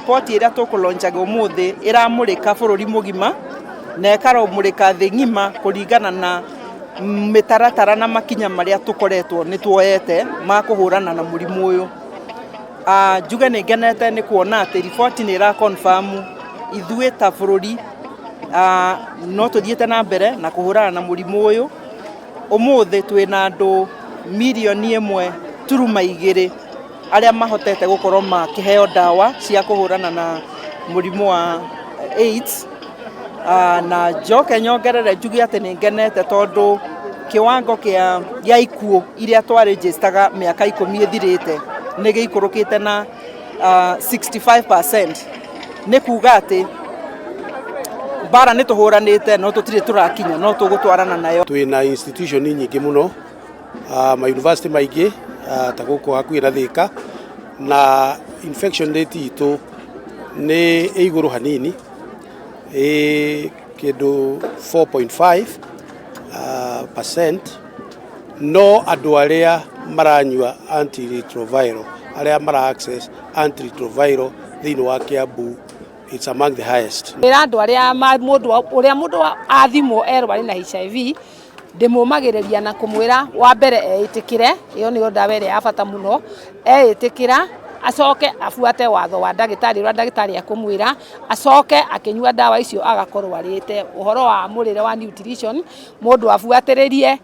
Riboti ĩrĩa tũkũlaunchaga ũmũthĩ ĩramũrĩka bũrũri mũgima na ĩkaramũrĩka thĩ ng'ima kũringana na mĩtaratara na makinya marĩa tũkoretwo nĩ tuoete ma kũhũrana na mũrimũ ũyũ. Njuge nĩ ngenete nĩ kuona atĩ riboti nĩ ĩra confirm ithuĩ ta bũrũri no tũthiĩte na mbere na kũhũrana na mũrimũ ũyũ. Ũmũthĩ twĩna andũ 1.2 mirioni arĩa mahotete gũkorwo makĩheo ndawa cia kũhũrana na mũrimũ wa AIDS. Na njoke nyongerere njuge atĩ nĩ ngenete tondũ kĩwango kĩa ikuũ iria twaregistaga mĩaka 10 ĩthirĩte nĩ gĩikũrũkĩte na 65%. Nĩ kuga atĩ mbara nĩ tũhũranĩte, no tũtirĩ tũrakinya, no tũgũtwarana nayo. Twĩna institution nyingĩ mũno, ma university maingĩ, ta gũkũ hakuhĩ na Thika, na infection rate itũ nĩ ĩ igũrũ hanini, ĩ kĩndũ 4.5 percent, no andũ arĩa maranyua antiretroviral, arĩa mara access antiretroviral thĩinĩ wa Kiambu, it's among the highest. Ĩra andũ arĩa mũndũ ũrĩa mũndũ athimwo erwo arĩ na HIV, ndĩmũmagĩrĩria na kũmwĩra wa mbere eĩtĩkĩre, ĩyo nĩyo ndawa ĩrĩa ya bata mũno. Eĩtĩkĩra, acoke abuate watho wa ndagĩtarĩ ũrĩa ndagĩtarĩ akũmwĩra, acoke akĩnyua ndawa icio agakorwo arĩte. Ũhoro wa mũrĩre wa nutrition, mũndũ abuatĩrĩrie.